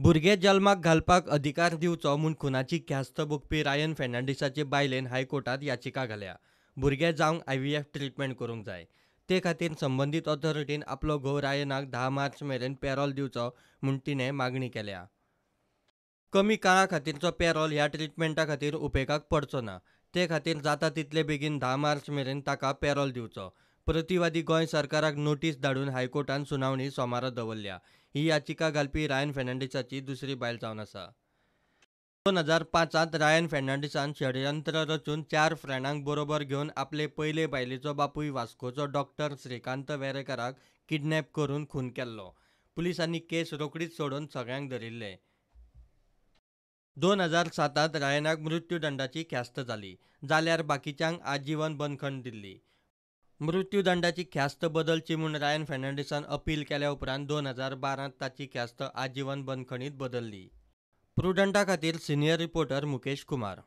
भुरगें जल्माक घालपाक अधिकार दिवचो म्हूण खुनाची ख्यास्त भोगपी रायन फर्नांडीसाचे बायलेन हायकोर्टांत याचिका घाल्या. भुरगें जावंक आयव्हीएफ ट्रिटमेंट करूंक जाय. ते खातीर संबंदीत ऑथॉरिटीन आपलो घोव रायनाक 10 मार्च मेरेन पॅरोल दिवचो म्हूण तिणें मागणी केल्या. कमी काळा खातीरचो पॅरोल ह्या ट्रिटमेंटा खातीर उपेगाक पडचो ना. ते खातीर जाता तितले बेगीन 10 मार्च मेरेन ताका पॅरोल दिवचो. प्रतिवादी गोंय सरकाराक नोटीस धाडून हायकोर्टान सुनावणी सोमारा दवरल्या. ही याचिका घालपी रायन फर्नांडीसाची दुसरी बायल जावन आसा. 2005 रायन फर्नांडीसान षडयंत्र रचून 4 फ्रेंडांक बरोबर घेवन आपले पयले बायलेचो बापूय वास्कोचो डॉक्टर श्रीकांत वेरेकराक किडनॅप करून खून केल्लो. पुलिसांनी केस रोखडीच सोडून सगळ्यांक धरिल्ले. 2007 रायनाक मृत्युदंडाची ख्यास्त जाली, जाल्यार बाकीच्यांक आजीवन बंदखण दिल्ली. मृत्युदंडाची ख्यास्त बदलची म्हूण रायन फर्नांडीसान अपील केल्या उपरांत 2012 ताची ख्यास्त आजीवन बंदखणीत बदलली. प्रुडंटा खातीर सिनियर रिपोर्टर मुकेश कुमार.